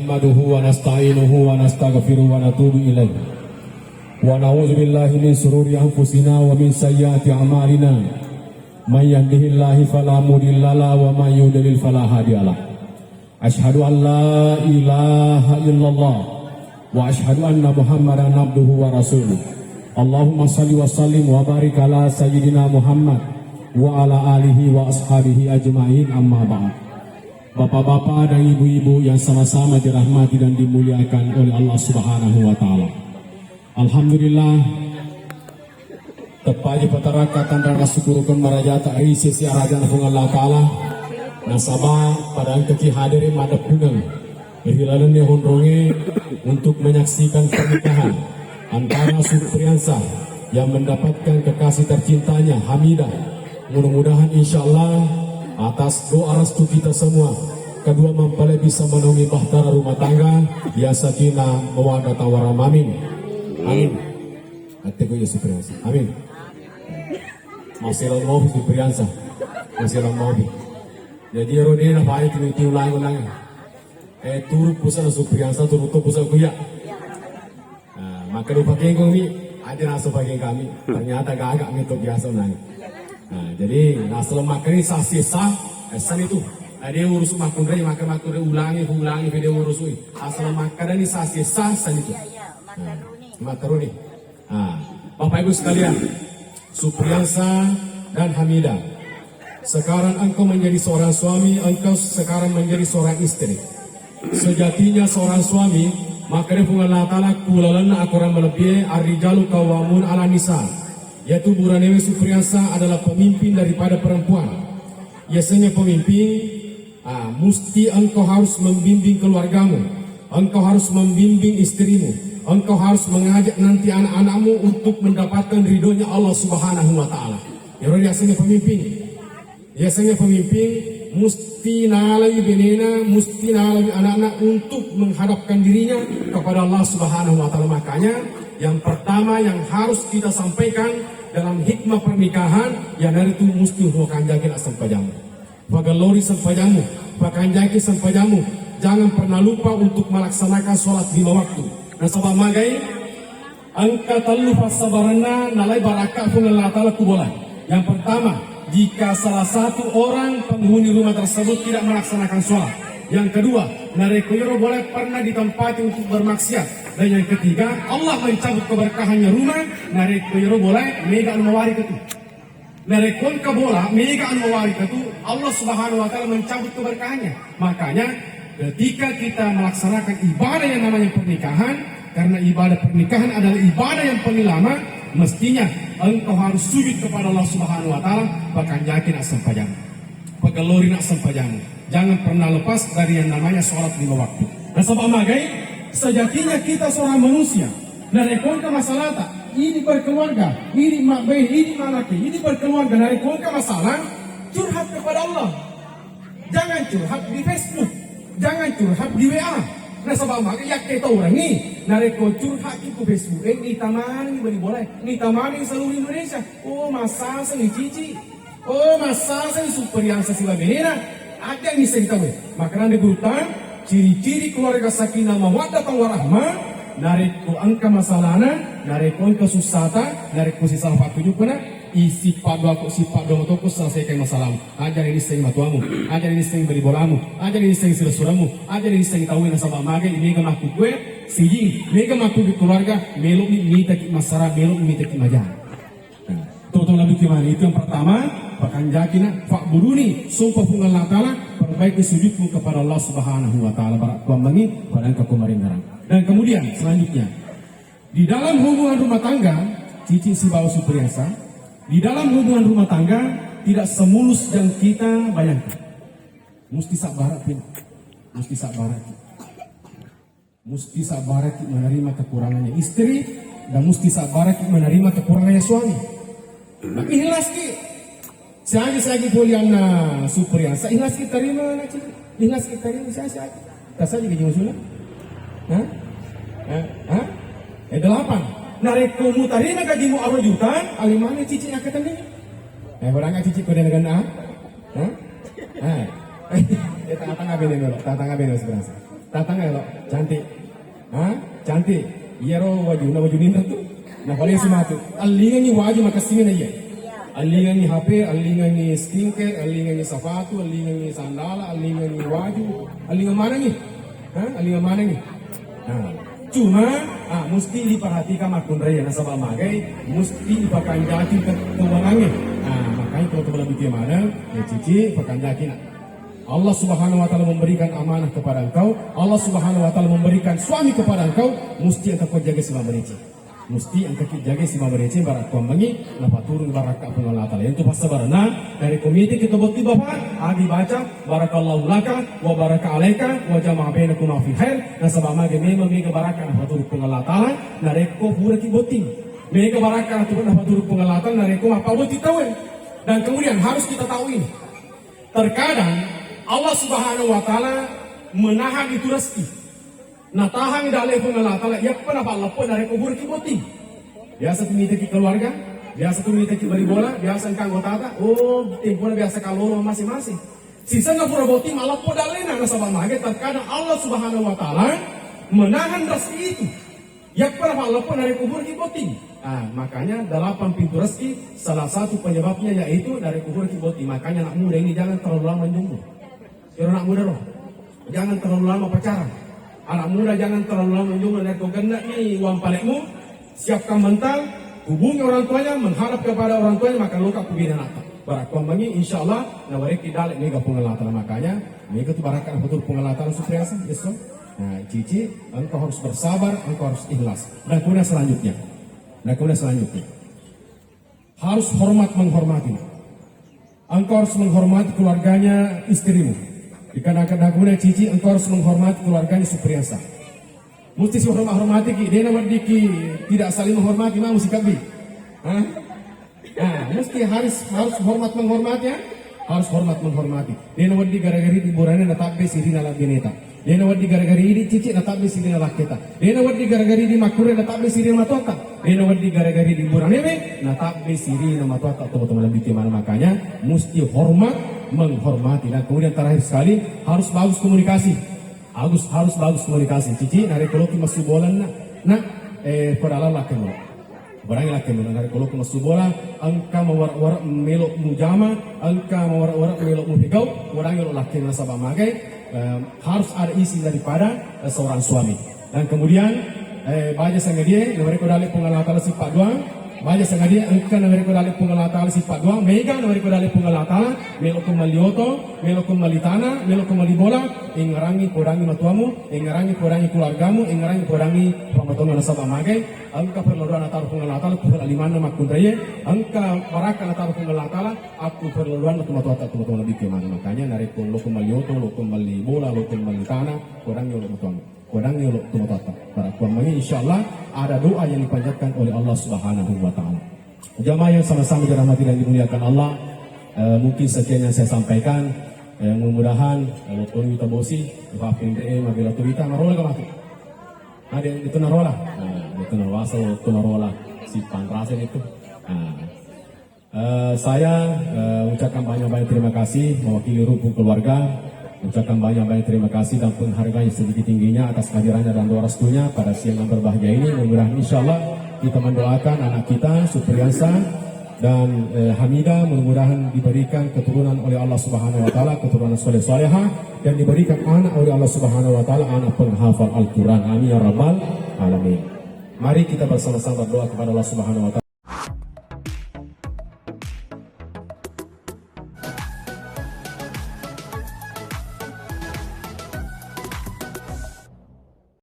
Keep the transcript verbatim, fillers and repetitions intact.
نحمده ونستعينه ونستغفره ونتوب إليه. ونعوذ بالله من شرور أنفسنا ومن سيئات أعمالنا. من يهده الله فلا مضل له ومن يضلل فلا هادي له. أشهد أن لا إله إلا الله وأشهد أن محمدا عبده ورسوله. اللهم صل وسلم وبارك على سيدنا محمد وعلى آله وأصحابه أجمعين، أما بعد. Bapak-bapak dan ibu-ibu yang sama-sama dirahmati dan dimuliakan oleh Allah Subhanahu wa Ta'ala. Alhamdulillah, teppaji patarakka tanra nasukkurukeng marajata ri sesi arajana Puang Allah Ta'ala, nasaba pada engkaki hadere maddeppungeng ri lalenna honronge untuk menyaksikan pernikahan antara Supriyansa yang mendapatkan kekasih tercintanya Hamidah. Mudah-mudahan, insya Allah, atas doa restu kita semua, kedua mempelai bisa menaungi bahtera rumah tangga yang sakinah mawaddah warahmah. Amin. Amin. Atte ko ya Supriyansa. Amin. Masih lama Supriyansa. Masih lama. Jadi ero de na baik ni ulang-ulang. Eh, turu pusat Supriyansa, turu to pusat kuya. Nah, maka lupa kengkong ni, aja rasa pakai kami. Ternyata gagak ni to biasa nang. Nah, jadi rasa lemak ni sah sisa, esan itu. Ada urus makunrai, maka makunrai ulangi, ulangi video urus ui. Asal makan ni sah sisa, esan itu. Nah, makaroni. Nah, Bapak Ibu sekalian, Supriyansa dan Hamidah, sekarang engkau menjadi seorang suami, engkau sekarang menjadi seorang istri. Sejatinya seorang suami, maka dia Puang Allah Ta'ala kulalanna akorang malebbi'e, "Ar-rijalu qawwamuna 'alan nisa." Yaitu buranewe Supriyansa adalah pemimpin daripada perempuan. Biasanya pemimpin, ah, mesti engkau harus membimbing keluargamu, engkau harus membimbing istrimu, engkau harus mengajak nanti anak-anakmu untuk mendapatkan ridhonya Allah Subhanahu wa Ta'ala. Ero biasanya pemimpin. Biasanya pemimpin mesti nalai benena, mesti nalai anak-anak untuk menghadapkan dirinya kepada Allah Subhanahu wa Ta'ala. Makanya, yang pertama yang harus kita sampaikan dalam hikmah pernikahan, yanaritu mesti huakanjaki nak sempajamu. Pagallori sempajamu, pakanjaki sempajamu. Jangan pernah lupa untuk melaksanakan sholat lima waktu. Nasaba magai, engka tellu passabarenna nalai barakka Puang Allah Ta'ala ku bola. Yang pertama, jika salah satu orang penghuni rumah tersebut tidak melaksanakan sholat. Yang kedua, narekko iyaro bola pernah ditempati untuk bermaksiat. Dan yang ketiga, Allah mencabut keberkahannya rumah, narekko iyaro bola mega anu mawari ketu. Narekko engka bola mega anu mawari ketu, Allah Subhanahu wa Ta'ala mencabut keberkahannya. Makanya, ketika kita melaksanakan ibadah yang namanya pernikahan, karena ibadah pernikahan adalah ibadah yang paling lama, mestinya engkau harus sujud kepada Allah Subhanahu wa Ta'ala, pakanjaki nak sempajamu, pagallori nak sempajamu. Jangan pernah lepas dari yang namanya sholat lima waktu. Nasaba magai, sejatinya kita seorang manusia, narekko engka masalahta, ini berkeluarga, ini mabbe, ini malaki, ini berkeluarga, narekko engka masalah, curhat kepada Allah. Jangan curhat di Facebook, jangan curhat di W A. Nasaba magai, yakke taurangi, narekko curhat ki ku Facebook, eh, nitamani bali bola, nitamani seluruh Indonesia. Oh, masalah ni Cici. Oh, massasani Supriyansa sibawa benena, aja nisseng tauwe. Makkedani gurutta, ciri-ciri keluarga sakinah mawaddah warahmah, narekko engka masalahna, narekko engka sussata, narekko sisala pattujukna, isi paddoako, sippaddoa toko selesaikan masalahmu. Aja nisseng matuamu, aja nisseng bali bolamu, aja nisseng sura-suramu, aja nisseng tauwe nasaba magai mega makkukue, sijing, mega makkukue keluarga, melo'mi mitaki massara, melo'mi mitaki maja. Nah, to-, to lebih gimana? Itu yang pertama, pakanjaki nak, fa'buduni, sumpah Puang Allah Ta'ala, perbaiki sujudmu kepada Allah Subhanahu wa Ta'ala, barak kuambangi, pada engka kumaringarang. Dan kemudian, selanjutnya, di dalam hubungan rumah tangga, Cici sibawa Supriyansa, di dalam hubungan rumah tangga, tidak semulus yang kita bayangkan. Musti sabbara, Pin. Musti sabbara. Musti sabbaraki menerima kekurangannya istri dan musti sabbaraki menerima kekurangannya suami. Tapi ikhlas ki. Siagi-siagi polianna Supriyansa, ikhlas ki terima na Cici. Ikhlas ki terima siagi-siagi. Tasa juga jeng sudah. Hah? Hah? Hah? Eh, delapan. Narekko mutarima gajimu aro juta, alimane Cici akkatenni. Eh, barang Cici kode negana? Hah? Eh. Eh, tengah-tengah bene dulu, tengah-tengah bene Supriyansa. Tatang elo, cantik. Ha? Cantik. Iyaro wajuna, waju ninro tu. Nah, paling simatu. Allingangi waju makessingna iya. Allingangi H P, allingangi skincare, allingangi sapatu, allingangi sandala, allingangi waju, allingang manengi. Ha? Allingang manengi. Nah, cuma ah, mesti diperhatikan makkunrai nasaba magai mesti dipakanjaki ke keuangannya. Nah, makanya kalau teman lebih mana, ya cici pakanjaki nak. Allah Subhanahu wa Ta'ala memberikan amanah kepada engkau, Allah Subhanahu wa Ta'ala memberikan suami kepada engkau, mesti engkau jaga sibawa merici. Mesti engkau jaga sibawa merici, barakkuammengi, napaturung barakka Puang Allah Ta'ala. Yang tu pasal barana, dari komite kita boti bapak, adi baca, barakallahu laka, wa baraka alaika, wa jama'a bainakuma fi khair, nasaba mage memang mega barakka napaturung Puang Allah Ta'ala, narekko puraki boti. Mega barakka napaturung Puang Allah Ta'ala, narekko apa boti tahu. Dan kemudian harus kita tahu ini. Terkadang Allah Subhanahu wa Ta'ala menahan itu rezeki. Natahang dale Puang Allah Ta'ala, iyappa napalleppo narekko burki botting. Biasa tu mitaki keluarga, biasa tu mitaki bali bola, biasa engka anggotata, oh, tempona biasa kalolo masing-masing. Siseng pura botting maleppo dalena nasaba mage terkadang Allah Subhanahu wa Ta'ala menahan rezeki itu. Yappa napalleppo narekko burki botting. Ah, makanya delapan pintu rezeki salah satu penyebabnya yaitu narekko burki botting. Makanya anak muda ini jangan terlalu lama jomblo. Ero anak muda ro, jangan terlalu lama pacaran. Anak muda jangan terlalu lama jomblo. Narekko genna ni uang palekmu, siapkan mental, hubungi orang tuanya, menghadap kepada orang tuanya, maka loka kubina anakta. Barakkuammengi, insya Allah, nawarekki dalek mega Puang Allah Ta'ala. Makanya, mega tu barakka napaturung Puang Allah Ta'ala supaya sa, yes, so. Nah, cici, engkau harus bersabar, engkau harus ikhlas. Dan kemudian selanjutnya, dan kemudian selanjutnya, harus hormat menghormati. Engkau harus menghormati keluarganya istrimu. Dikatakan kemudian cici, engkau harus menghormati keluarganya Supriansa. Mesti si hormat hormati ki, dena weddiki tidak saling menghormati, mau sikabbi. Hah? Nah, mesti harus harus hormat menghormati ya. Harus hormat menghormati. Dena weddi gara-gara di burane natabbe sirina labbineta. Dena weddi gara-gara idi cici natabbe sirina lakketa. Dena weddi gara-gara di makure natabbe sirina matuatta. Dena weddi gara-gara di buranewe natabbe sirina matuatta, teman-teman lebih mana, makanya mesti hormat menghormati. Dan kemudian terakhir sekali harus bagus komunikasi. Agus harus bagus komunikasi. Cici, narekko loki massu bola na, na, eh, padahal lakkemu. Barang lakkemu, narekko loki massu bola, engka mawara-wara melo mujama, engka mawara-wara melo mupigau, kurang lo lakkemu nasaba magai, eh, harus ada izin daripada eh, seorang suami. Dan kemudian eh, baja sangadie, narekko dalek Puang Allah Ta'ala sifat dua, baja sangadie, engka narekko dalek Puang Allah Ta'ala sifat dua, mega narekko dalek Puang Allah Ta'ala, melo ko mali oto, melo ko mali tana, melo ko mali bola, ingarangi kodangi matuamu, ingarangi kodangi keluargamu, ingarangi kodangi pamatonga nasaba magai, engka perlu doa nataro Puang Allah Ta'ala, kuhal alimanna makkunraie, engka barakka nataro Puang Allah Ta'ala, aku perlu doa tu matuatta, tu matuatta lebih ke mana. Makanya narekko lo ko mali oto, lo ko mali bola, lo ko mali tana, kodangi lo matuamu. Kodangi lo tu matuatta. Barakkuammengi, insya Allah ada doa yang dipanjatkan oleh Allah Subhanahu wa Ta'ala. Jamaah yang sama-sama dirahmati dan dimuliakan Allah, eh, mungkin sekian yang saya sampaikan. Eh, mudah-mudahan eh, waktu ini kita bosi, Bapak Pindri, mabela tu kita narola ka matu. Ada itu narola. Nah, itu narola, waktu narola si panrasa itu. Nah, Eh, saya eh, ucapkan banyak-banyak terima kasih mewakili rumpun keluarga. Ucapkan banyak-banyak terima kasih dan penghargaan yang setinggi-tingginya atas kehadirannya dan doa restunya pada siang yang berbahagia ini. Mudah-mudahan, insya Allah, kita mendoakan anak kita Supriansa dan eh, Hamida, mudah-mudahan diberikan keturunan oleh Allah Subhanahu wa Ta'ala, keturunan soleh soleha, dan diberikan anak oleh Allah Subhanahu wa Ta'ala, anak penghafal Al-Quran. Amin ya rabbal alamin. Mari kita bersama-sama berdoa kepada Allah Subhanahu wa Ta'ala.